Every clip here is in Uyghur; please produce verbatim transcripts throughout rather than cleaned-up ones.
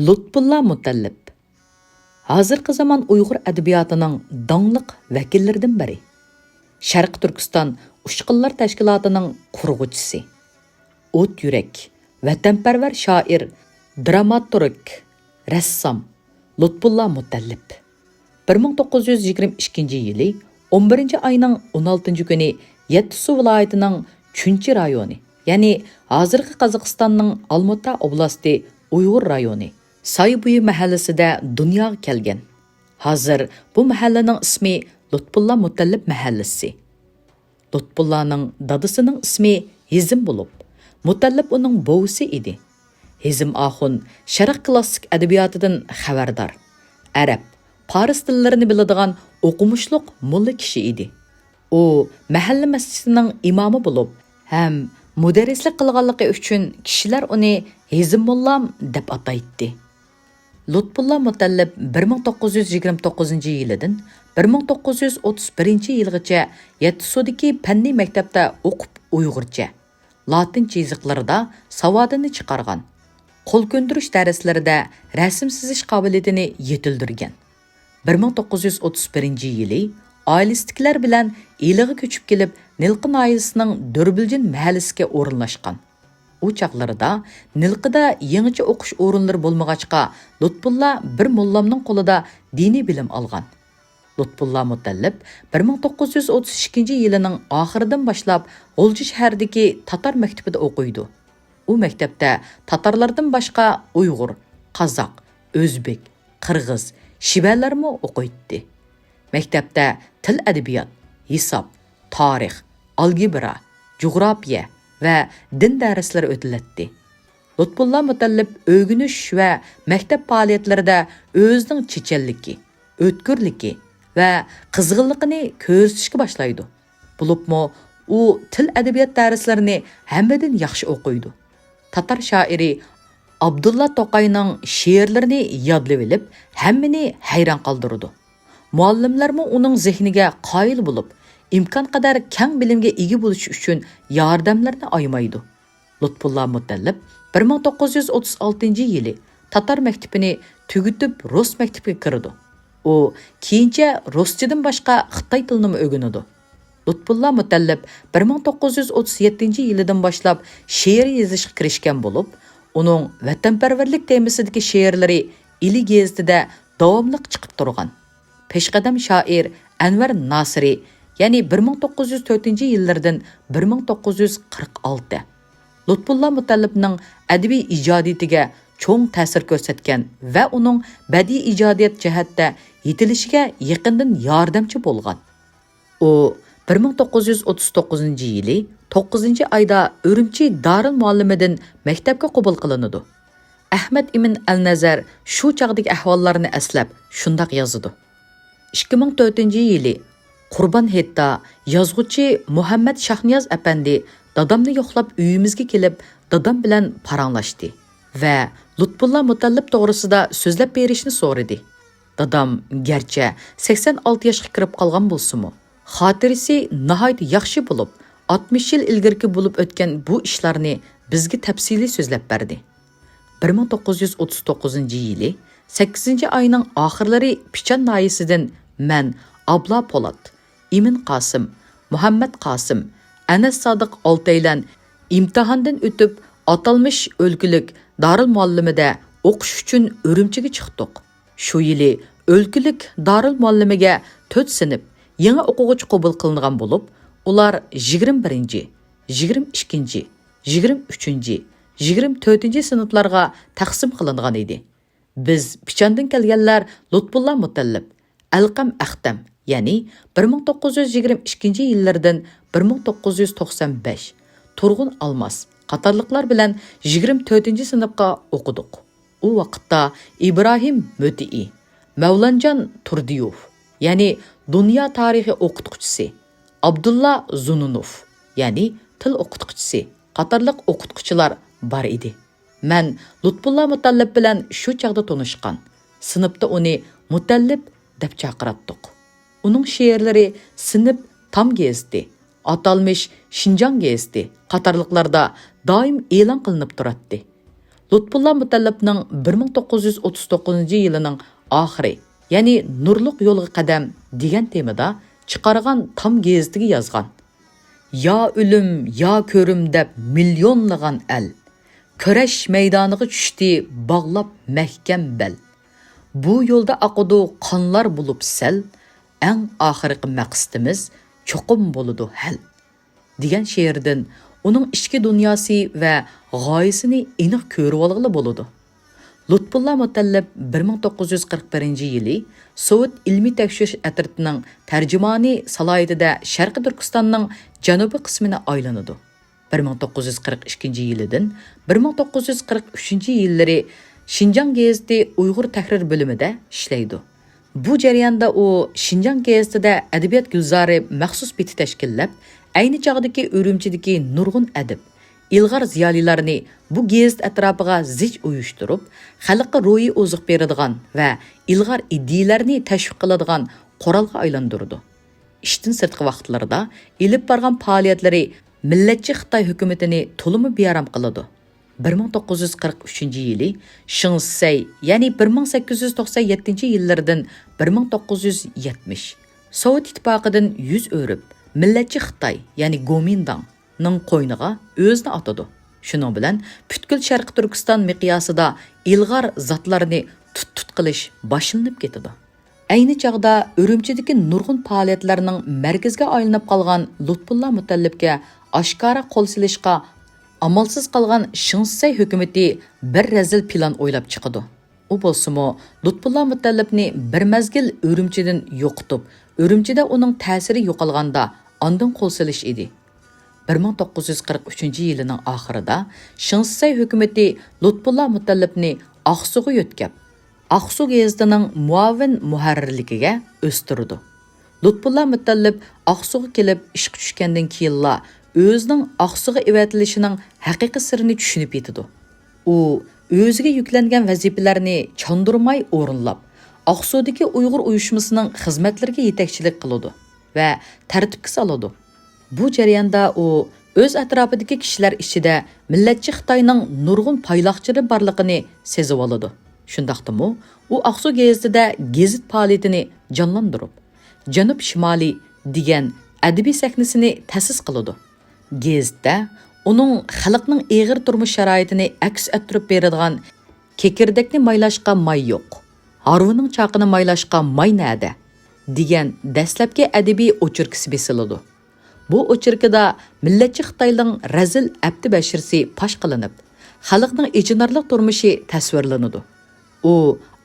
لۇتپۇللا مۇتەللىپ ھازىرقى زامان ئۇيغۇر ئەدەبىياتىنىڭ داڭلىق ۋەكىللىرىدىن بىرى. شەرقىي تۈركىستان ئۇچقۇنلار تەشكىلاتىنىڭ قۇرغۇچىسى. ئوت يۈرەك، ۋەتەنپەرۋەر شائىر، دراماتورگ، رەسسام لۇتپۇللا مۇتەللىپ. بىر مىڭ توققۇز يۈز يىگىرمە ئىككىنچى يىلى ئون بىرىنچى ئاينىڭ ئون ئالتىنچى كۈنى يەتتىسۇ ۋىلايىتىنىڭ چۈنچى رايونى، يەنى ھازىرقى قازاقىستاننىڭ ئالمۇتا ئوبلاستى ئۇيغۇر رايونى، سايبۇيى مەھەللىسىدە دۇنياغا كەلگەن. ھازىر بۇ مەھەللىنىڭ ئىسمى لۇتپۇللا مۇتەللىپ مەھەللىسى. لۇتپۇللانىڭ دادىسىنىڭ ئىسمى ھېزىم بولۇپ، مۇتەللىپ ئۇنىڭ بوۋىسى ئىدى. ھېزىم ئاخۇن شەرق كلاسسىك ئەدەبىياتىدىن خەۋەردار، ئەرەب، پارس تىللىرىنى بىلىدىغان ئوقۇمۇشلۇق موللا كىشى ئىدى. ئۇ مەھەللە مەسچىتىنىڭ ئىمامى بولۇپ، ھەم مۇدەررىسلىك قىلغانلىقى ئۈچۈن كىشىلەر ئۇنى ھېزىم موللام دەپ ئاتايتتى. لۇتپۇللا مۇتەللىپ بىر مىڭ توققۇز يۈز يىگىرمە توققۇزىنچى يىلىدىن بىر مىڭ توققۇز يۈز ئوتتۇز بىرىنچى يىلغىچە يەتتىسۇدىكى پەننىي مەكتەپتە ئوقۇپ، ئۇيغۇرچە، لاتىنچە يېزىقلىرىدا ساۋادىنى چىقارغان. قول كۆندۈرۈش دەرسلىرىدە رەسىم سىزىش قابىلىيىتىنى يېتىلدۈرگەن. بىر مىڭ توققۇز يۈز ئوتتۇز بىرىنچى يىلى ئائىلىسىدىكىلەر بىلەن ئىلىغا كۆچۈپ كېلىپ، نىلقا ناھىيەسىنىڭ دۆربىلجىن مەھەللىسىگە ئورۇنلاشقان. ئۇ چاغلىرىدا نىلقىدا يېڭىچە ئوقۇش ئورۇنلىرى بولمىغاچقا، لۇتپۇللا بىر موللامنىڭ قولىدا دىنىي بىلىم ئالغان. لۇتپۇللا مۇتەللىپ بىر مىڭ توققۇز يۈز ئوتتۇز ئىككىنچى يىلىنىڭ ئاخىرىدىن باشلاپ غۇلجا شەھىرىدىكى تاتار مەكتىپىدە ئوقۇيدۇ. ئۇ مەكتەپتە تاتارلاردىن باشقا ئۇيغۇر، قازاق، ئۆزبېك، قىرغىز، شىۋەلەرمۇ ئوقۇيتتى. مەكتەپتە تىل-ئەدەبىيات، ھېساب، تارىخ، ئالگېبرا، جۇغراپىيە ۋە دىن دەرسلىرى ئۆتۈلەتتى. لۇتپۇللا مۇتەللىپ ئۆگىنىش ۋە مەكتەپ پائالىيەتلىرىدە ئۆزىنىڭ چېچەنلىكى، ئۆتكۈرلۈكى ۋە قىزغىنلىقىنى كۆرسىتىشكە باشلايدۇ. بولۇپمۇ ئۇ تىل-ئەدەبىيات دەرسلىرىنى ھەممىدىن ياخشى ئوقۇيدۇ. تاتار شائىرى ئابدۇللا توقاينىڭ شېئىرلىرىنى يادلىۋېلىپ، ھەممىنى ھەيران قالدۇرىدۇ. مۇئەللىملەرمۇ ئۇنىڭ زېھنىگە قايىل بولۇپ، ئىمكانقەدەر كەڭ بىلىمگە ئىگە بولۇش ئۈچۈن ياردەملىرىنى ئايىمايدۇ. لۇتپۇللا مۇتەللىپ بىر مىڭ توققۇز يۈز ئوتتۇز ئالتىنچى يىلى تاتار مەكتىپىنى تۈگىتىپ، رۇس مەكتىپىگە كىرىدۇ. ئۇ كېيىنچە رۇسچىدىن باشقا خىتاي تىلىنىمۇ ئۆگىنىدۇ. لۇتپۇللا مۇتەللىپ بىر مىڭ توققۇز يۈز ئوتتۇز يەتتىنچى يىلىدىن باشلاپ شېئىر يېزىشقا كىرىشكەن بولۇپ، ئۇنىڭ ۋەتەنپەرۋەرلىك تېمىسىدىكى شېئىرلىرى ئىلى گېزىتىدە داۋاملىق چىقىپ تۇرغان. پېشقەدەم شائىر ئەنۋەر ناسىرى، يەنى بىر مىڭ توققۇز يۈز تۆتىنچى يىللىرىدىن بىر مىڭ توققۇز يۈز قىرىق ئالتە. لۇتپۇللا مۇتەللىپنىڭ ئەدەبىي ئىجادىيىتىگە چوڭ تەسىر كۆرسەتكەن ۋە ئۇنىڭ بەدىئىي ئىجادىيەت جەھەتتە يېتىلىشىگە يېقىندىن ياردەمچى بولغان. ئۇ بىر مىڭ توققۇز يۈز ئوتتۇز توققۇزىنچى يىلى توققۇزىنچى ئايدا ئۈرۈمچى دارىلمۇئەللىمىدىن مەكتەپكە قوبۇل قىلىنىدۇ. ئەھمەد ئىمىن ئەلنەزەر شۇ چاغدىكى ئەھۋاللارنى ئەسلەپ شۇنداق يازىدۇ: ئىككى مىڭ تۆتىنچى يىلى قۇربان ھېيتتا يازغۇچى مۇھەممەد شاھنىياز ئەپەندى دادامنى يوقلاپ ئۆيىمىزگە كېلىپ، دادام بىلەن پاراڭلاشتى ۋە لۇتپۇللا مۇتەللىپ توغرىسىدا سۆزلەپ بېرىشنى سورىدى. دادام گەرچە سەكسەن ئالتە ياشقا كىرىپ قالغان بولسىمۇ، خاتىرىسى ناھايىتى ياخشى بولۇپ، ئاتمىش يىل ئىلگىرىكى بولۇپ ئۆتكەن بۇ ئىشلارنى بىزگە تەپسىلىي سۆزلەپ بەردى. بىر مىڭ توققۇز يۈز ئوتتۇز توققۇزىنچى يىلى سەككىزىنچى ئاينىڭ ئاخىرلىرى پىچان ناھىيەسىدىن مەن، ئابلا پولات، ئىمىن قاسىم، مۇھەممەد قاسىم، ئەنەس سادىق ئالتەيلەن ئىمتىھاندىن ئۆتۈپ، ئاتالمىش ئۆلكىلىك دارىلمۇئەللىمىدە ئوقۇش ئۈچۈن ئۈرۈمچىگە چىقتۇق. شۇ يىلى ئۆلكىلىك دارىلمۇئەللىمىگە تۆت سىنىپ يېڭى ئوقۇغۇچى قوبۇل قىلىنغان بولۇپ، ئۇلار يىگىرمە بىرىنچى، يىگىرمە ئىككىنچى، يىگىرمە ئۈچىنچى، يىگىرمە تۆتىنچى سىنىپلارغا تەقسىم قىلىنغان ئىدى. بىز پىچاندىن كەلگەنلەر لۇتپۇللا مۇتەللىپ، ئەلقەم ئەختەم، يەنى بىر مىڭ توققۇز يۈز يىگىرمە ئىككىنچى يىللىرىدىن بىر مىڭ توققۇز يۈز توقسان بەش، تۇرغۇن ئالماس قاتارلىقلار بىلەن يىگىرمە تۆتىنچى سىنىپقا ئوقۇدۇق. ئۇ ۋاقىتتا ئىبراھىم مۆتىئى، مەۋلانجان تۇردىيوف، يەنى دۇنيا تارىخى ئوقۇتقۇچىسى، ئابدۇللا زۇنۇنوف، يەنى تىل ئوقۇتقۇچىسى قاتارلىق ئوقۇتقۇچىلار بار ئىدى. مەن لۇتپۇللا مۇتەللىپ بىلەن شۇ چاغدا تونۇشقان. سىنىپتا ئۇنى مۇتەللىپ دەپ چاقىراتتۇق. ئۇنىڭ شېئىرلىرى سىنىپ تام گېزىتى، ئاتالمىش شىنجاڭ گېزىتى قاتارلىقلاردا دائىم ئېلان قىلىنىپ تۇراتتى. لۇتپۇللا مۇتەللىپنىڭ بىر مىڭ توققۇز يۈز ئوتتۇز توققۇزىنچى يىلىنىڭ ئاخىرى، يەنى نۇرلۇق يولغا قەدەم دېگەن تېمىدا چىقارغان تام گېزىتىگە يازغان. يا ئۆلۈم، يا كۆرۈم دەپ مىليونلىغان ئەل، كۈرەش مەيدانىغا چۈشتى باغلاپ مەھكەم بەل. بۇ يولدا ئاقىدۇ قانلار بولۇپ سەل، ئەڭ ئاخىرقى مەقسىتىمىز چوقۇم بولىدۇ ھەل. دېگەن شېئىردىن ئۇنىڭ ئىچكى دۇنياسى ۋە غايىسىنى ئېنىق كۆرۈۋالغىلى بولىدۇ. لۇتپۇللا مۇتەللىپ بىر مىڭ توققۇز يۈز قىرىق بىرىنچى يىلى سوۋېت ئىلمىي تەكشۈرۈش ئەترىتىنىڭ تەرجىمانى سالاھىيىتىدە شەرقىي تۈركىستاننىڭ جەنۇبىي قىسمىنى ئايلىنىدۇ. بىر مىڭ توققۇز يۈز قىرىق ئىككىنچى يىلىدىن بىر مىڭ توققۇز يۈز قىرىق ئۈچىنچى يىللىرى شىنجاڭ گېزىتى ئۇيغۇر تەھرىر بۆلۈمىدە ئىشلەيدۇ. بۇ جەرياندا ئۇ شىنجاڭ گېزىتىدە ئەدەبىيات گۈلزارى مەخسۇس بېتى تەشكىللەپ، ئەينى چاغدىكى ئۈرۈمچىدىكى نۇرغۇن ئەدىب، ئىلغار زىيالىيلارنى بۇ گېزىت ئەتراپىغا زىچ ئۇيۇشتۇرۇپ، خەلققە روھىي ئوزۇق بېرىدىغان ۋە ئىلغار ئىدىيىلەرنى تەشۋىق قىلىدىغان قورالغا ئايلاندۇرىدۇ. ئىشتىن سىرتقى ۋاقىتلىرىدا ئېلىپ بارغان پائالىيەتلىرى مىللەتچى خىتاي ھۆكۈمىتىنى تولىمۇ بىئارام قىلىدۇ. بىر مىڭ توققۇز يۈز قىرىق ئۈچىنچى يىلى شېڭ شىسەي، يەنى بىر مىڭ سەككىز يۈز توقسان يەتتىنچى يىللىرىدىن بىر مىڭ توققۇز يۈز يەتمىش، سوۋېت ئىتتىپاقىدىن يۈز ئۆرۈپ، مىللەتچى خىتاي، يەنى گومىنداڭنىڭ قوينىغا ئۆزىنى ئاتىدۇ. شۇنىڭ بىلەن پۈتكۈل شەرقىي تۈركىستان مىقياسىدا ئىلغار زاتلارنى تۇت-تۇت قىلىش باشلىنىپ كېتىدۇ. ئەينى چاغدا ئۈرۈمچىدىكى نۇرغۇن پائالىيەتلەرنىڭ مەركىزىگە ئايلىنىپ قالغان لۇتپۇللا مۇتەللىپكە ئاشكارا قول سېلىشقا ئامالسىز قالغان شېڭ شىسەي ھۆكۈمىتى بىر رەزىل پىلان ئويلاپ چىقىدۇ. ئۇ بولسىمۇ لۇتپۇللا مۇتەللىپنى بىر مەزگىل ئۈرۈمچىدىن يوقىتىپ، ئۈرۈمچىدە ئۇنىڭ تەسىرى يوقالغاندا ئاندىن قول سېلىش ئىدى. بىر مىڭ توققۇز يۈز قىرىق ئۈچىنچى يىلىنىڭ ئاخىرىدا شېڭ شىسەي ھۆكۈمىتى لۇتپۇللا مۇتەللىپنى ئاقسۇغا يۆتكەپ، ئاقسۇ گېزىتىنىڭ مۇئاۋىن مۇھەررىرلىكىگە ئۆستۈرىدۇ. لۇتپۇللا مۇتەللىپ ئاقسۇغا كېلىپ ئىشقا چۈشكەندىن كېيىنلا ئۆزىنىڭ ئاقسۇغا ئەۋەتىلىشىنىڭ ھەقىقىي سىرىنى چۈشىنىپ يېتىدۇ. ئۇ ئۆزىگە يۈكلەنگەن ۋەزىپىلەرنى چاندۇرماي ئورۇنلاپ، ئاقسۇدىكى ئۇيغۇر ئۇيۇشمىسىنىڭ خىزمەتلىرىگە يېتەكچىلىك قىلىدۇ ۋە تەرتىپكە سالىدۇ. بۇ جەرياندا ئۇ ئۆز ئەتراپىدىكى كىشىلەر ئىچىدە مىللەتچى خىتاينىڭ نۇرغۇن پايلاقچىلىرى بارلىقىنى سېزىۋالىدۇ. شۇنداقتىمۇ ئۇ ئاقسۇ گېزىتىدە گېزىت پائالىيىتىنى جانلاندۇرۇپ، جەنۇب شىمالى دېگەن ئەدەبىي سەھنىسىنى تەسىس قىلىدۇ. گېزىتتە ئۇنىڭ خەلقنىڭ ئېغىر تۇرمۇش شارائىتىنى ئەكس ئەتتۈرۈپ بېرىدىغان «كېكىردەكنى مايلاشقا ماي يوق، ھارۋىنىڭ چاقىنى مايلاشقا ماي نەدە؟» دېگەن دەسلەپكى ئەدەبىي ئوچېركىسى بېسىلىدۇ. بۇ ئوچېركىدا مىللەتچى خىتاينىڭ رەزىل ئەپتى بەشىرىسى پاش قىلىنىپ، خەلقنىڭ ئېچىنارلىق تۇرمۇشى تەسۋىرلىنىدۇ. ئۇ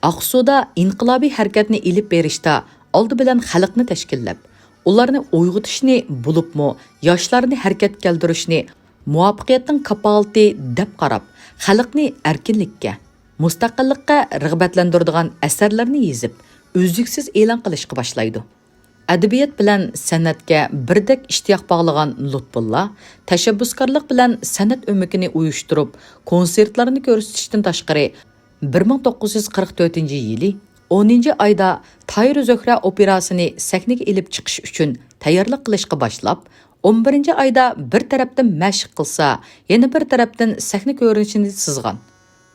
ئاقسۇدا ئىنقىلابىي ھەرىكەتنى ئېلىپ بېرىشتا ئالدى بىلەن خەلقنى تەشكىللەپ، ئۇلارنى ئويغىتىشنى، بولۇپمۇ ياشلارنى ھەرىكەتكە كەلتۈرۈشنى مۇۋەپپەقىيەتنىڭ كاپالىتى دەپ قاراپ، خەلقنى ئەركىنلىككە، مۇستەقىللىققا رىغبەتلەندۈرىدىغان ئەسەرلەرنى يېزىپ، ئۈزلۈكسىز ئېلان قىلىشقا باشلايدۇ. ئەدەبىيات بىلەن سەنئەتكە بىردەك ئىشتىياق باغلىغان لۇتپۇللا تەشەببۇسكارلىق بىلەن سەنئەت ئۆمىكىنى ئۇيۇشتۇرۇپ، كونسېرتلارنى كۆرسىتىشتىن تاشقىرى، بىر مىڭ توققۇز يۈز قىرىق تۆتىنچى يىلى ئونىنچى ئايدا تاھىر زۆھرە ئوپېراسىنى سەھنىگە ئېلىپ چىقىش ئۈچۈن تەييارلىق قىلىشقا باشلاپ، ئون بىرىنچى ئايدا بىر تەرەپتىن مەشىق قىلسا، يەنە بىر تەرەپتىن سەھنە كۆرۈنۈشىنى سىزغان.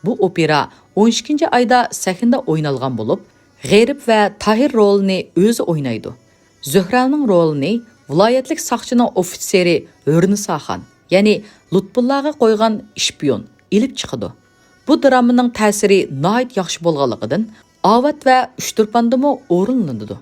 بۇ ئوپېرا ئون ئىككىنچى ئايدا سەھنىدە ئوينالغان بولۇپ، غېرىب ۋە تاھىر رولىنى ئۆزى ئوينايدۇ. زۆھرەنىڭ رولىنى ۋىلايەتلىك ساقچىنىڭ ئوفىتسېرى ھۆرنىساخان، يەنى لۇتپۇللاغا قويغان شپىيون ئېلىپ چىقىدۇ. بۇ درامىنىڭ تەسىرى ناھايىتى ياخشى بولغانلىقىدىن، ئاۋات ۋە ئۇچتۇرپاندىمۇ ئورۇنلىنىدۇ.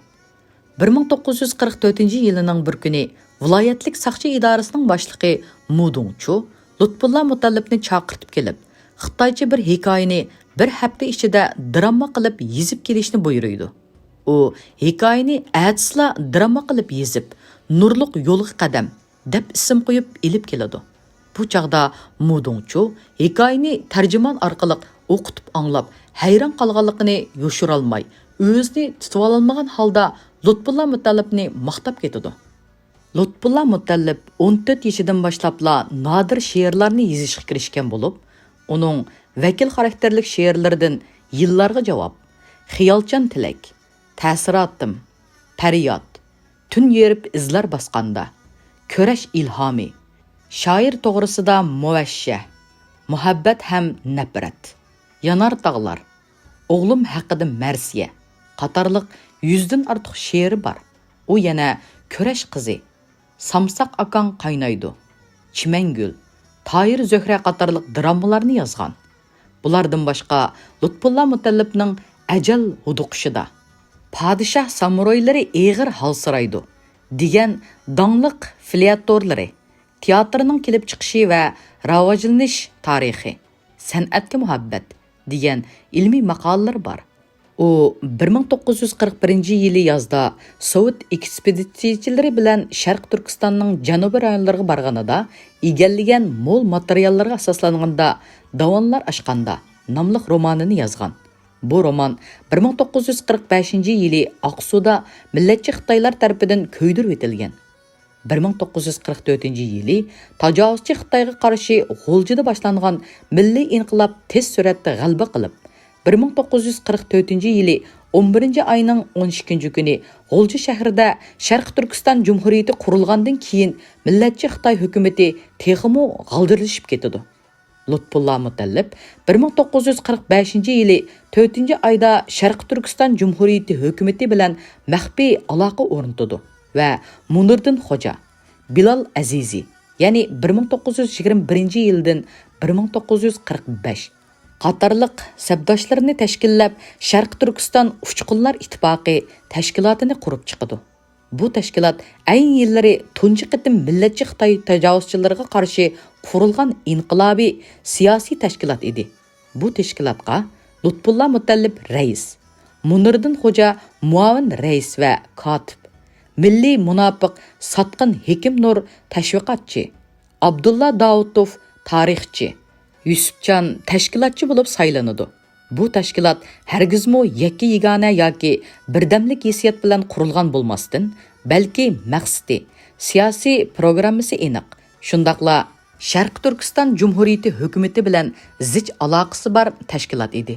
بىر مىڭ توققۇز يۈز قىرىق تۆتىنچى يىلىنىڭ بىر كۈنى ۋىلايەتلىك ساقچى ئىدارىسىنىڭ باشلىقى مۇ دۇڭچۇ لۇتپۇللا مۇتەللىپنى چاقىرتىپ كېلىپ، خىتايچە بىر ھېكايىنى بىر ھەپتە ئىچىدە دىراما قىلىپ يېزىپ كېلىشنى بۇيرۇيدۇ. ئۇ ھېكايىنى ئەتىسىلا دىراما قىلىپ يېزىپ، نۇرلۇق يولغا قەدەم دەپ ئىسىم قويۇپ ئېلىپ كېلىدۇ. بۇ چاغدا مۇ دۇڭچۇ ھېكايىنى تەرجىمان ئارقىلىق ئوقۇتۇپ ئاڭلاپ، ھەيران قالغانلىقىنى يوشۇرالماي، ئۆزىنى تۇتۇۋالالمىغان ھالدا لۇتپۇللا مۇتەللىپنى ماختاپ كېتىدۇ. لۇتپۇللا مۇتەللىپ ئون تۆت يېشىدىن باشلاپلا نادىر شېئىرلارنى يېزىشقا كىرىشكەن بولۇپ، ئۇنىڭ ۋەكىل خاراكتېرلىك شېئىرلىرىدىن يىللارغا جاۋاب، خىيالچان تىلەك، تەسىراتىم، پەرياد، تۈن يېرىپ ئىزلار باسقاندا، كۈرەش ئىلھامى، شائىر توغرىسىدا مۇۋەششە، مۇھەببەت ھەم نەپرەت، يانار تاغلار، ئوغلۇم ھەققىدە مەرسىيە قاتارلىق يۈزدىن ئارتۇق شېئىرى بار. ئۇ يەنە كۈرەش قىزى، سامساق ئاكاڭ قاينايدۇ، چىمەنگۈل، تايىر زۆھرە قاتارلىق درامىلارنى يازغان. بۇلاردىن باشقا، لۇتپۇللا مۇتەللىپنىڭ ئەجەل ھودۇقۇشىدا، پادىشاھ سامۇرايلىرى ئېغىر ھالسىرايدۇ دېگەن داڭلىق فېليەتونلىرى، تىياتىرنىڭ كېلىپ چىقىشى ۋە راۋاجلىنىش تارىخى، سەنئەتكە مۇھەببەت دېگەن ئىلمىي ماقالىلىرى بار. ئۇ بىر مىڭ توققۇز يۈز قىرىق بىرىنچى يىلى يازدا سوۋېت ئېكسپېدىتسىيەچىلىرى بىلەن شەرقىي تۈركىستاننىڭ جەنۇبىي رايونلىرىغا بارغىنىدا ئىگىلىگەن مول ماتېرىياللارغا ئاساسلانغاندا داۋانلار ئاشقاندا ناملىق رومانىنى يازغان. بۇ رومان بىر مىڭ توققۇز يۈز قىرىق بەشىنچى يىلى ئاقسۇدا مىللەتچى خىتايلار تەرىپىدىن كۆيدۈرۈۋېتىلگەن. بىر مىڭ توققۇز يۈز قىرىق تۆتىنچى يىلى تاجاۋۇزچى خىتايغا قارشى غۇلجىدا باشلانغان مىللىي ئىنقىلاب تېز سۈرئەتتە غەلىبە قىلىپ، بىر مىڭ توققۇز يۈز قىرىق تۆتىنچى يىلى ئون بىرىنچى ئاينىڭ ئون ئىككىنچى كۈنى غۇلجا شەھىرىدە شەرقىي تۈركىستان جۇمھۇرىيىتى قۇرۇلغاندىن كېيىن مىللەتچى خىتاي ھۆكۈمىتى تېخىمۇ غالدىرلىشىپ كېتىدۇ. لۇتپۇللا مۇتەللىپ بىر مىڭ توققۇز يۈز قىرىق بەشىنچى يىلى تۆتىنچى ئايدا شەرقىي تۈركىستان جۇمھۇرىيىتى ھۆكۈمىتى بىلەن مەخپىي ئالاقە ئورنىتىدۇ ۋە مۇنىردىن خوجا، بىلال ئەزىزى، يەنى بىر مىڭ توققۇز يۈز يىگىرمە بىرىنچى يىلدىن بىر مىڭ توققۇز يۈز قىرىق بەش قاتارلىق سەپداشلىرىنى تەشكىللەپ، شەرقىي تۈركىستان ئۇچقۇنلار ئىتتىپاقى تەشكىلاتىنى قۇرۇپ چىقىدۇ. بۇ تەشكىلات ئەينى يىللىرى تۇنجى قېتىم مىللەتچى خىتاي تاجاۋۇزچىلىرىغا قارشى قۇرۇلغان ئىنقىلابىي سىياسىي تەشكىلات ئىدى. بۇ تەشكىلاتقا لۇتپۇللا مۇتەللىپ رەئىس، مۇنىردىن خوجا مۇئاۋىن رەئىس ۋە كاتىپ، مىللىي مۇناپىق ساتقىن ھېكىم نۇر تەشۋىقاتچى، ئابدۇللا داۋۇتوف تارىخچى، يۈسۈپجان تەشكىلاتچى بولۇپ سايلىنىدۇ. بۇ تەشكىلات ھەرگىزمۇ يەككە-يېگانە ياكى بىردەملىك ھېسسىيات بىلەن قۇرۇلغان بولماستىن، بەلكى مەقسىتى، سىياسىي پروگراممىسى ئېنىق، شۇنداقلا شەرقىي تۈركىستان جۇمھۇرىيىتى ھۆكۈمىتى بىلەن زىچ ئالاقىسى بار تەشكىلات ئىدى.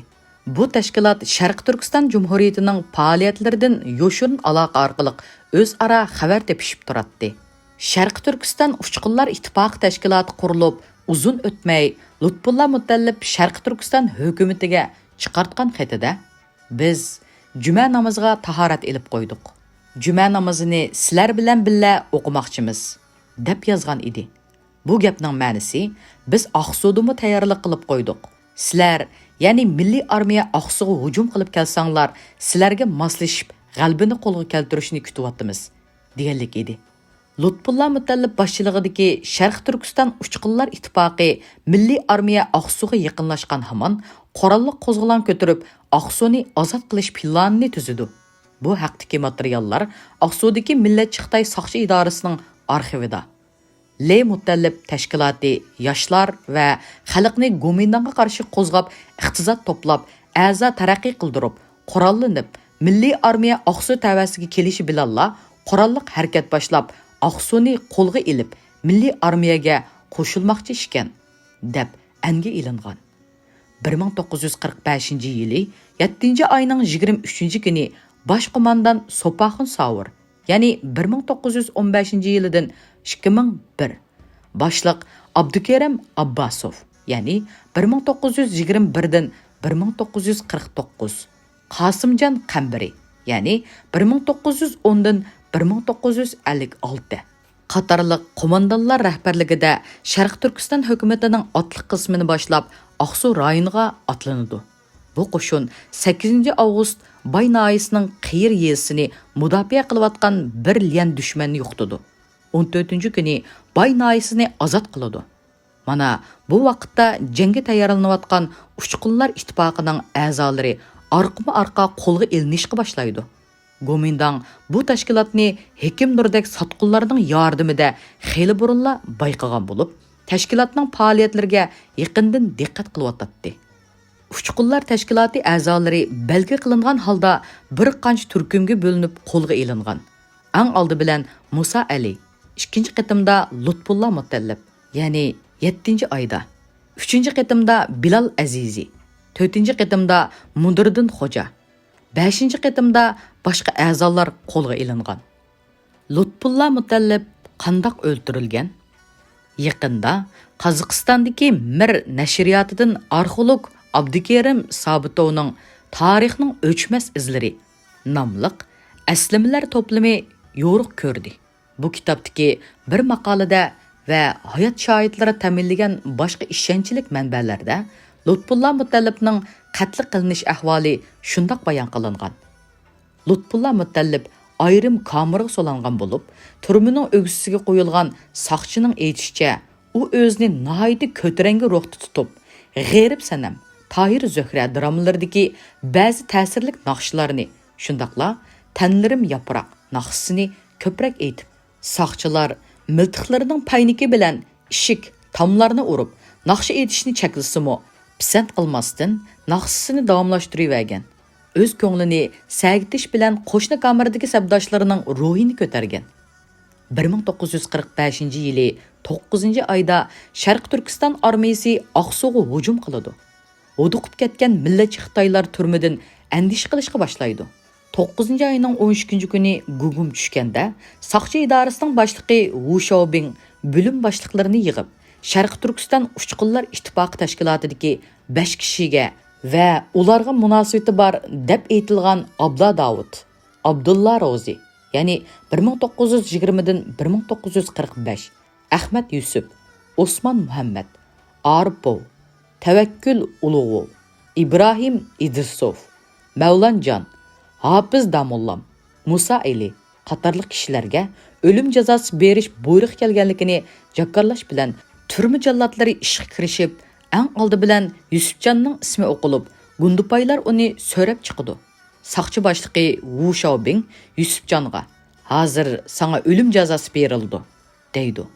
بۇ تەشكىلات شەرقىي تۈركىستان جۇمھۇرىيىتىنىڭ پائالىيەتلىرىدىن يوشۇرۇن ئالاقە ئارقىلىق ئۆزئارا خەۋەر تېپىشىپ تۇراتتى. شەرقىي تۈركىستان ئۇچقۇنلار ئىتتىپاقى تەشكىلاتى قۇرۇلۇپ ئۇزۇن ئۆتمەي، لۇتپۇللا مۇتەللىپ شەرقىي تۈركىستان ھۆكۈمىتىگە چىقارتقان خېتىدە، «بىز جۈمە نامىزىغا تاھارەت ئېلىپ قويدۇق. جۈمە نامىزىنى سىلەر بىلەن بىللە ئوقۇماقچىمىز» دەپ يازغان ئىدى. بۇ گەپنىڭ مەنىسى، «بىز ئاقسۇدىمۇ تەييارلىق قىلىپ قويدۇق. سىلەر، يەنى مىللىي ئارمىيە ئاقسۇغا ھۇجۇم قىلىپ كەلسەڭلار، سىلەرگە ماسلىشىپ غەلىبىنى قولغا كەلتۈرۈشنى كۈتۈۋاتىمىز» دېگەنلىك ئىدى. لۇتپۇللا مۇتەللىپ باشچىلىقىدىكى شەرقىي تۈركىستان ئۇچقۇنلار ئىتتىپاقى مىللىي ئارمىيە ئاقسۇغا يېقىنلاشقان ھامان قوراللىق قوزغىلاڭ كۆتۈرۈپ، ئاقسۇنى ئازاد قىلىش پىلانىنى تۈزىدۇ. بۇ ھەقتىكى ماتېرىياللار ئاقسۇدىكى مىللەتچى خىتاي ساقچى ئىدارىسىنىڭ ئارخىۋىدا. لې مۇتەللىپ تەشكىلاتى ياشلار ۋە خەلقنى گومىنداڭغا قارشى قوزغاپ، ئىقتىساد توپلاپ، ئەزا تەرەققىي قىلدۇرۇپ، قوراللىنىپ، مىللىي ئارمىيە ئاقسۇ تەۋەسىگە كېلىشى بىلەنلا قوراللىق ھەرىكەت باشلاپ، ئاقسۇنى قولغا ئېلىپ، مىللىي ئارمىيەگە قوشۇلماقچى ئىكەن، دەپ ئەنگە ئېلىنغان. بىر مىڭ توققۇز يۈز قىرىق بەشىنچى يىلى يەتتىنچى ئاينىڭ يىگىرمە ئۈچىنچى كۈنى باش قوماندان سوپاخۇن ساۋۇر، يەنى بىر مىڭ توققۇز يۈز ئون بەشىنچى يىلىدىن ئىككى مىڭ بىر، باشلىق ئابدۇكېرىم ئابباسوف، يەنى بىر مىڭ توققۇز يۈز يىگىرمە بىردىن بىر مىڭ توققۇز يۈز قىرىق توققۇز، قاسىمجان قەمبىرى، يەنى بىر مىڭ توققۇز يۈز ئوندىن بىر مىڭ توققۇز يۈز ئەللىك ئالتە قاتارلىق قوماندانلار رەھبەرلىكىدە شەرقىي تۈركىستان ھۆكۈمىتىنىڭ ئاتلىق قىسمىنى باشلاپ، ئاقسۇ رايونىغا ئاتلىنىدۇ. بۇ قوشۇن سەككىزىنچى ئاۋغۇست باي ناھىيەسىنىڭ قېيىر يېزىسىنى مۇداپىئە قىلىۋاتقان بىر ليەن دۈشمەننى يوقىتىدۇ. ئون تۆتىنچى كۈنى باي ناھىيەسىنى ئازاد قىلىدۇ. مانا بۇ ۋاقىتتا جەڭگە تەييارلىنىۋاتقان ئۇچقۇنلار ئىتتىپاقىنىڭ ئەزالىرى ئارقىمۇ ئارقا قولغا ئېلىنىشقا باشلايدۇ. گومىنداڭ بۇ تەشكىلاتنى ھېكىم نۇردەك ساتقۇنلارنىڭ ياردىمىدە خېلى بۇرۇنلا بايقىغان بولۇپ، تەشكىلاتنىڭ پائالىيەتلىرىگە يېقىندىن دىققەت قىلىۋاتاتتى. ئۇچقۇنلار تەشكىلاتى ئەزالىرى بەلگە قىلىنغان ھالدا بىر قانچە تۈركۈمگە بۆلۈنۈپ قولغا ئېلىنغان. ئەڭ ئالدى بىلەن مۇسا ئەلى، ئىككىنچى قېتىمدا لۇتپۇللا مۇتەللىپ، يەنى يەتتىنچى ئايدا، ئۈچىنچى قېتىمدا بىلال ئەزىزى، تۆتىنچى قېتىمدا مۇدىردىن خوجا، بەشىنچى قېتىمدا باشقا ئەزالار قولغا ئېلىنغان. لۇتپۇللا مۇتەللىپ قانداق ئۆلتۈرۈلگەن؟ يېقىندا قازاقىستاندىكى مىر نەشرىياتىدىن ئارخېئولوگ ئابدۇكېرىم سابىتوۋنىڭ تارىخنىڭ ئۆچمەس ئىزلىرى ناملىق ئەسلىمىلەر توپلىمى يورۇق كۆردى. بۇ كىتابتىكى بىر ماقالىدە ۋە ھايات شاھىتلىرى تەمىنلىگەن باشقا ئىشەنچلىك مەنبەلەردە لۇتپۇللا مۇتەللىپنىڭ قەتل قىلىنىش ئەھۋالى شۇنداق بايان قىلىنغان: لۇتپۇللا مۇتەللىپ ئايرىم كامېرغا سولانغان بولۇپ، تۈرمىنىڭ ئۆگزىسىگە قويۇلغان ساقچىنىڭ ئېيتىشىچە، ئۇ ئۆزىنى ناھايىتى كۆتۈرەڭگۈ روھتا تۇتۇپ، غېرىب سەنەم، تاھىر زۆھرە درامىلىرىدىكى بەزى تەسىرلىك ناخشىلارنى، شۇنداقلا تەنلىرىم ياپراق ناخشىسىنى كۆپرەك ئېيتىپ، ساقچىلار مىلتىقلىرىنىڭ پەينىكى بىلەن ئىشىك، تاملارنى ئۇرۇپ، ناخشا ئېيتىشنى چەكلىسىمۇ، پىسەنت قىلماستىن، ناخشىسىنى داۋاملاشتۇرۇۋەرگەن. ئۆز كۆڭلىنى سەگىتىش بىلەن قوشنا كامېردىكى سەپداشلىرىنىڭ روھىنى كۆتەرگەن. بىر مىڭ توققۇز يۈز قىرىق بەشىنچى يىلى توققۇزىنچى ئايدا شەرقىي تۈركىستان ئارمىيىسى ئاقسۇغا ھۇجۇم قىلىدۇ. ھودۇقۇپ كەتكەن مىللەتچى خىتايلار تۈرمىدىن ئەندىشە قىلىشقا باشلايدۇ. توققۇزىنچى ئاينىڭ ئون ئىككىنچى كۈنى گۇگۇم چۈشكەندە، ساقچى ئىدارىسىنىڭ باشلىقى ۋۇ شياۋبىڭ بۆلۈم باشلىقلىرىنى يىغىپ، شەرقىي تۈركىستان ئۇچقۇنلار ئىتتىپاقى تەشكىلاتىدىكى بەش كىشىگە ۋە ئۇلارغا مۇناسىۋىتى بار دەپ ئېيتىلغان ئابلا داۋۇت، ئابدۇللا روزى، يەنى بىر مىڭ توققۇز يۈز يىگىرمىدىن بىر مىڭ توققۇز يۈز قىرىق بەش، ئەخمەت يۈسۈپ، ئوسمان مۇھەممەد، ئارىپوۋ، تەۋەككۈل ئۇلۇغوۋ، ئىبراھىم ئىدرىسوف، مەۋلانجان، ھاپىز داموللام، مۇسا ئېلى قاتارلىق كىشىلەرگە ئۆلۈم جازاسى بېرىش بۇيرۇقى كەلگەنلىكىنى جاكارلاش بىلەن، تۈرمە جاللاتلىرى ئىشقا كىرىشىپ، ئەڭ ئالدى بىلەن يۈسۈپجاننىڭ ئىسمى ئوقۇلۇپ، گۇندىپايلار ئۇنى سۆرەپ چىقىدۇ. ساقچى باشلىقى ۋۇ شياۋبىڭ يۈسۈپجانغا، «ھازىر ساڭا ئۆلۈم جازاسى بېرىلىدۇ» دەيدۇ.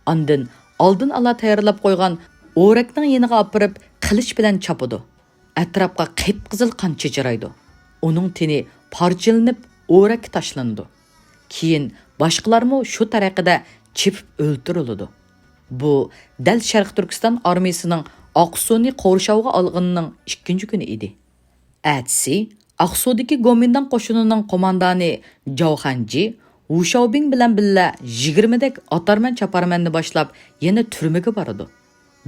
ئاندىن ئالدىن ئالا تەييارلاپ قويغان ئورەكنىڭ يېنىغا ئاپىرىپ، قىلىچ بىلەن چاپىدۇ. ئەتراپقا قىپقىزىل قان چېچىرايدۇ. ئۇنىڭ تېنى پارچىلىنىپ، ئورەككە تاشلىنىدۇ. كېيىن باشقىلارمۇ شۇ تەرىقىدە چېپىپ ئۆلتۈرۈلىدۇ. بۇ دەل شەرقىي تۈركىستان ئارمىيىسىنىڭ ئاقسۇنى قورشاۋغا ئالغىنىنىڭ ئىككىنچى كۈنى ئىدى. ئەتىسى ئاقسۇدىكى گومىنداڭ قوشۇنىنىڭ قوماندانى جاۋخەنجى ۋۇ شياۋبىڭ بىلەن بىللە يىگىرمىدەك ئاتارمەن-چاپارمەننى باشلاپ، يەنە تۈرمىگە بارىدۇ.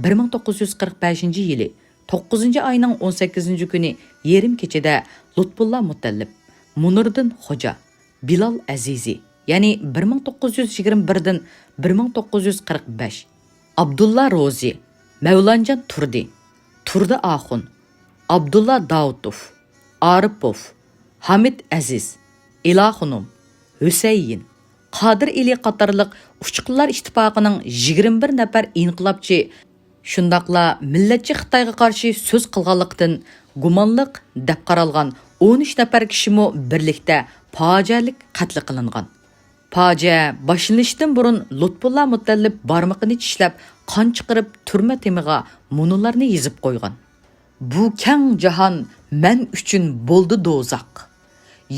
بىر مىڭ توققۇز يۈز قىرىق بەشىنچى يىلى توققۇزىنچى ئاينىڭ ئون سەككىزىنچى كۈنى يېرىم كېچىدە لۇتپۇللا مۇتەللىپ، مۇنىردىن خوجا، بىلال ئەزىزى، يەنى بىر مىڭ توققۇز يۈز يىگىرمە بىردىن بىر مىڭ توققۇز يۈز قىرىق بەش، ئابدۇللا روزى، مەۋلانجان تۇردى، تۇردى ئاخۇن، ئابدۇللا داۋۇتوف، ئارىپوف، ھامىت ئەزىز، ئىلاخۇنۇم، ھۈسەيىن، قادىر ئېلى قاتارلىق ئۇچقۇنلار ئىتتىپاقىنىڭ يىگىرمە بىر نەپەر ئىنقىلابچى، شۇنداقلا مىللەتچى خىتايغا قارشى سۆز قىلغانلىقتىن گۇمانلىق دەپ قارالغان ئون ئۈچ نەپەر كىشىمۇ بىرلىكتە پاجىئەلىك قەتل قىلىنغان. پاجىئە باشلىنىشتىن بۇرۇن لۇتپۇللا مۇتەللىپ بارمىقىنى چىشلەپ، قان چىقىرىپ، تۈرمە تېمىغا مۇنۇلارنى يېزىپ قويغان: «بۇ كەڭ جاھان مەن ئۈچۈن بولدى دوزاخ.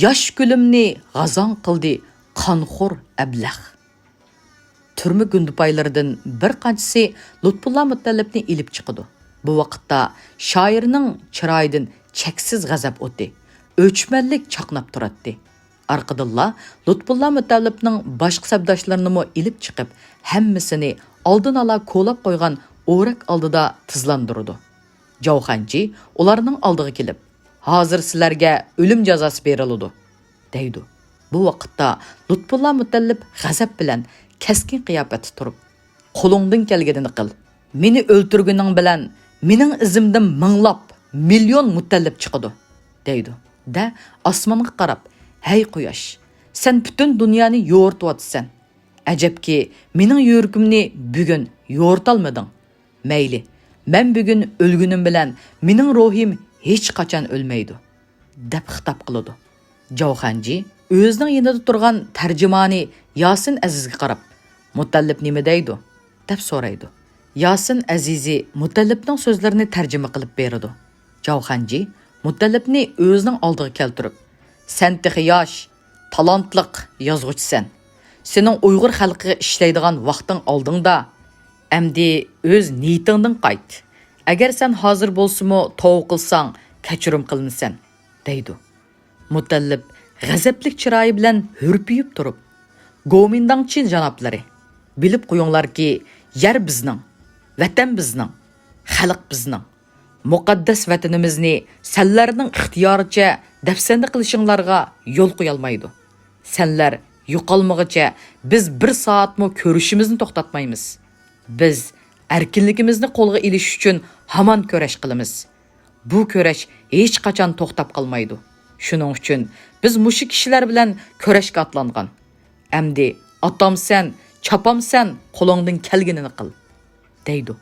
ياش كۈنۈمنى غازاڭ قىلدى قانخور ئەبلەخ.» تۈرمە گۇندىپايلىرىدىن بىر قانچىسى لۇتپۇللا مۇتەللىپنى ئېلىپ چىقىدۇ. بۇ ۋاقىتتا شائىرنىڭ چىرايىدىن چەكسىز غەزەپ ئوتى، ئۆچمەنلىك چاقناپ تۇراتتى. ئارقىدىنلا لۇتپۇللا مۇتەللىپنىڭ باشقا سەپداشلىرىنىمۇ ئېلىپ چىقىپ، ھەممىسىنى ئالدىن ئالا كولاپ قويغان ئورەك ئالدىدا تىزلاندۇرىدۇ. جاۋخەنجى ئۇلارنىڭ ئالدىغا كېلىپ، «ھازىر سىلەرگە ئۆلۈم جازاسى بېرىلىدۇ» دەيدۇ. بۇ ۋاقىتتا لۇتپۇللا مۇتەللىپ غەزەپ بىلەن كەسكىن قىياپەتتە تۇرۇپ، «قولۇڭدىن كەلگىنىنى قىل. مېنى ئۆلتۈرگىنىڭ بىلەن مېنىڭ ئىزىمدىن مىڭلاپ، مىليون مۇتەللىپ چىقىدۇ» دەيدۇ. دە ئاسمانغا قاراپ، «ھەي قۇياش، سەن پۈتۈن دۇنيانى يورۇتۇۋاتىسەن. ئەجەبكى، مېنىڭ يۈرىكىمنى بۈگۈن يورۇتالمىدىڭ. مەيلى، مەن بۈگۈن ئۆلگىنىم بىلەن مېنىڭ روھىم ھېچقاچان ئۆلمەيدۇ» دەپ خىتاب قىلىدۇ. جاۋخەنجى ئۆزىنىڭ يېنىدا تۇرغان تەرجىمانى ياسىن ئەزىزگە قاراپ، «مۇتەللىپ نېمە دەيدۇ؟» دەپ سورايدۇ. ياسىن ئەزىزى مۇتەللىپنىڭ سۆزلىرىنى تەرجىمە قىلىپ بېرىدۇ. جاۋخەنجى مۇتەللىپنى ئۆزىنىڭ ئالدىغا كەلتۈرۈپ، «سەن تېخى ياش، تالانتلىق يازغۇچىسەن. سېنىڭ ئۇيغۇر خەلقىگە ئىشلەيدىغان ۋاقتىڭ ئالدىڭدا. ئەمدى ئۆز نىيىتىڭدىن قايت. ئەگەر سەن ھازىر بولسىمۇ توۋا قىلساڭ، كەچۈرۈم قىلىنىسەن» دەيدۇ. مۇتەللىپ غەزەپلىك چىرايى بىلەن ھۈرپىيىپ تۇرۇپ، «گومىنداڭچى جانابلىرى، بىلىپ قويۇڭلاركى، يەر بىزنىڭ. ۋەتەن بىزنىڭ، خەلق بىزنىڭ. مۇقەددەس ۋەتىنىمىزنى سەنلەرنىڭ ئىختىيارىچە دەپسەندە قىلىشىڭلارغا يول قويالمايدۇ. سەنلەر يوقالمىغۇچە بىز بىر سائەتمۇ كۈرىشىمىزنى توختاتمايمىز. بىز ئەركىنلىكىمىزنى قولغا ئېلىش ئۈچۈن ھامان كۈرەش قىلىمىز. بۇ كۈرەش ھېچقاچان توختاپ قالمايدۇ. شۇنىڭ ئۈچۈن بىز مۇشۇ كىشىلەر بىلەن كۈرەشكە ئاتلانغان. ئەمدى ئاتامسەن، چاپامسەن، قولۇڭدىن كەلگىنىنى قىل، دەيدۇ.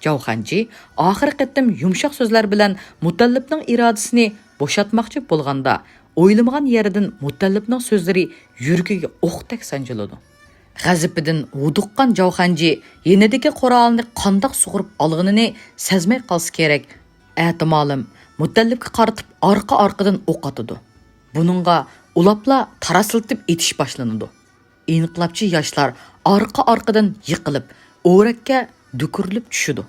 جاۋخەنجى ئاخىرقى قېتىم يۇمشاق سۆزلەر بىلەن مۇتەللىپنىڭ ئىرادىسىنى بوشاتماقچى بولغاندا، ئويلىمىغان يېرىدىن مۇتەللىپنىڭ سۆزلىرى يۈرىكىگە ئوقتەك سانجىلىدۇ. غەزىپىدىن ھودۇققان جاۋخەنجى يېنىدىكى قورالىنى قانداق سۇغۇرۇپ ئالغىنىنى سەزمەي قالسا كېرەك، ئەتىمالىم مۇتەللىپكە قارىتىپ ئارقا-ئارقىدىن ئوق ئاتىدۇ. بۇنىڭغا ئۇلاپلا تاراسلىتىپ ئېتىش باشلىنىدۇ. ئىنقىلابچى ياشلار ئارقا-ئارقىدىن يىقىلىپ، ئورەككە دۈكۈرۈلۈپ چۈشىدۇ.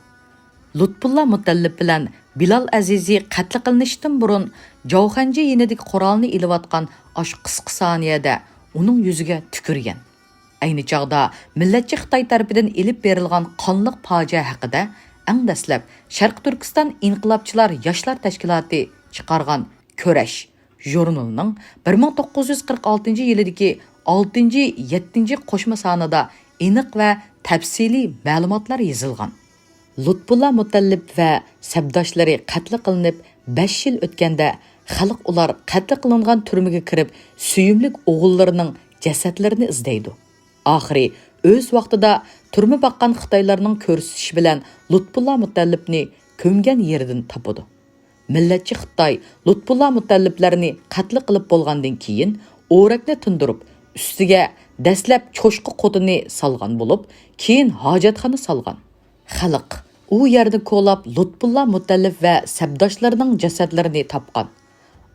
لۇتپۇللا مۇتەللىپ بىلەن بىلال ئەزىزى قەتل قىلىنىشتىن بۇرۇن، جاۋخەنجى يېنىدىكى قورالنى ئېلىۋاتقان ئاشۇ قىسقا سانىيەدە ئۇنىڭ يۈزىگە تۈكۈرگەن. ئەينى چاغدا مىللەتچى خىتاي تەرىپىدىن ئېلىپ بېرىلغان قانلىق پاجىئە ھەققىدە ئەڭ دەسلەپ شەرقىي تۈركىستان ئىنقىلابچىلار ياشلار تەشكىلاتى چىقارغان كۈرەش ژۇرنىلىنىڭ بىر مىڭ توققۇز يۈز قىرىق ئالتىنچى يىلىدىكى ئالتىنچى، يەتتىنچى قوشما سانىدا ئېنىق ۋە تەپسىلىي مەلۇماتلار يېزىلغان. لۇتپۇللا مۇتەللىپ ۋە سەپداشلىرى قەتل قىلىنىپ بەش يىل ئۆتكەندە، خەلق ئۇلار قەتل قىلىنغان تۈرمىگە كىرىپ، سۆيۈملۈك ئوغۇللىرىنىڭ جەسەتلىرىنى ئىزدەيدۇ. ئاخىرى ئۆز ۋاقتىدا تۈرمە باققان خىتايلارنىڭ كۆرسىتىشى بىلەن لۇتپۇللا مۇتەللىپنى كۆمگەن يېرىدىن تاپىدۇ. مىللەتچى خىتاي لۇتپۇللا مۇتەللىپلەرنى قەتل قىلىپ بولغاندىن كېيىن، ئورەكنى تىندۇرۇپ، ئۈستىگە دەسلەپ چوشقا قوتىنى سالغان بولۇپ، كېيىن ھاجەتخانا سالغان. خەلق ئۇ يەرنى كولاپ، لۇتپۇللا مۇتەللىپ ۋە سەپداشلىرىنىڭ جەسەتلىرىنى تاپقان.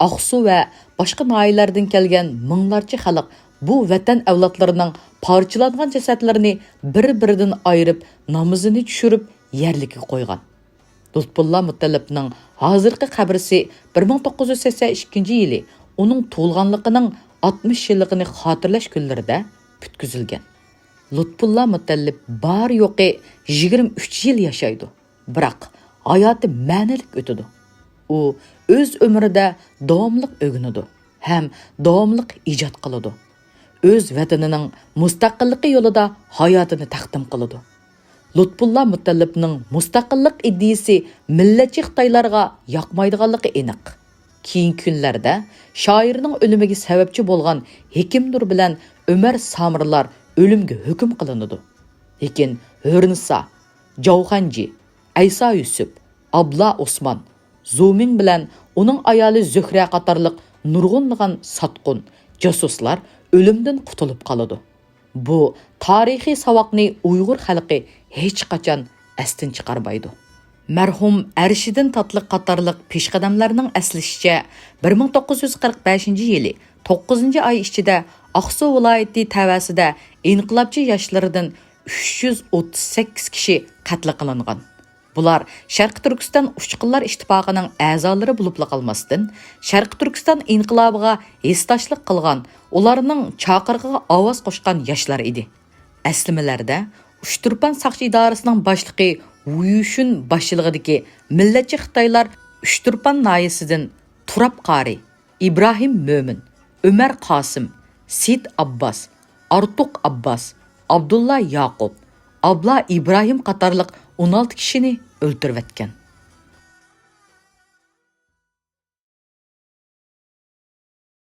ئاقسۇ ۋە باشقا ناھىيەلەردىن كەلگەن مىڭلارچە خەلق بۇ ۋەتەن ئەۋلادلىرىنىڭ پارچىلانغان جەسەتلىرىنى بىر-بىرىدىن ئايرىپ، نامىزىنى چۈشۈرۈپ، يەرلىككە قويغان. لۇتپۇللا مۇتەللىپنىڭ ھازىرقى قەبرىسى بىر مىڭ توققۇز يۈز سەكسەن ئىككىنچى يىلى ئۇنىڭ تۇغۇلغانلىقىنىڭ ئاتمىش يىللىقىنى خاتىرىلەش كۈنلىرىدە پۈتكۈزۈلگەن. لۇتپۇللا مۇتەللىپ بار-يوقى يىگىرمە ئۈچ يىل ياشايدۇ، بىراق ھاياتى مەنىلىك ئۆتىدۇ. ئۇ ئۆز ئۆمرىدە داۋاملىق ئۆگىنىدۇ ھەم داۋاملىق ئىجاد قىلىدۇ. ئۆز ۋەتىنىنىڭ مۇستەقىللىقى يولىدا ھاياتىنى تەقدىم قىلىدۇ. لۇتپۇللا مۇتەللىپنىڭ مۇستەقىللىق ئىدىيىسى مىللەتچى خىتايلارغا ياقمايدىغانلىقى ئېنىق. كېيىنكى كۈنلەردە شائىرنىڭ ئۆلۈمىگە سەۋەبچى بولغان ھېكىمنۇر بىلەن ئۆمەر سامىرلار ئۆلۈمگە ھۆكۈم قىلىنىدۇ. لېكىن ھۆرنىسا، جاۋخەنجى، ئەيسا يۈسۈپ، ئابلا ئوسمان، زۇمىڭ بىلەن ئۇنىڭ ئايالى زۆھرە قاتارلىق نۇرغۇنلىغان ساتقۇن، جاسۇسلار ئۆلۈمدىن قۇتۇلۇپ قالىدۇ. بۇ تارىخىي ساۋاقنى ئۇيغۇر خەلقى ھېچقاچان ئەستىن چىقارمايدۇ. مەرھۇم ئەرشىدىن تاتلىق قاتارلىق پېشقەدەملەرنىڭ ئەسلىشىچە، بىر مىڭ توققۇز يۈز قىرىق بەشىنچى يىلى توققۇزىنچى ئاي ئىچىدە ئاقسۇ ۋىلايىتى تەۋەسىدە ئىنقىلابچى ياشلىرىدىن ئۈچ يۈز ئوتتۇز سەككىز كىشى قەتل قىلىنغان. بۇلار شەرقىي تۈركىستان ئۇچقۇنلار ئىتتىپاقىنىڭ ئەزالىرى بولۇپلا قالماستىن، شەرقىي تۈركىستان ئىنقىلابىغا ھېسداشلىق قىلغان، ئۇلارنىڭ چاقىرىقىغا ئاۋاز قوشقان ياشلار ئىدى. ئەسلىمىلەردە ئۇچتۇرپان ساقچى ئىدارىسىنىڭ باشلىقى ۋۇ يۈشۈن باشچىلىقىدىكى مىللەتچى خىتايلار ئۇچتۇرپان ناھىيەسىدىن تۇراپ قارى، ئىبراھىم مۆمىن، ئۆمەر قاسىم، سېيىت ئابباس، ئارتۇق ئابباس، ئابدۇللا ياقۇپ، ئابلا ئىبراھىم قاتارلىق ئون ئالتە كىشىنى ئۆلتۈرۈۋەتكەن.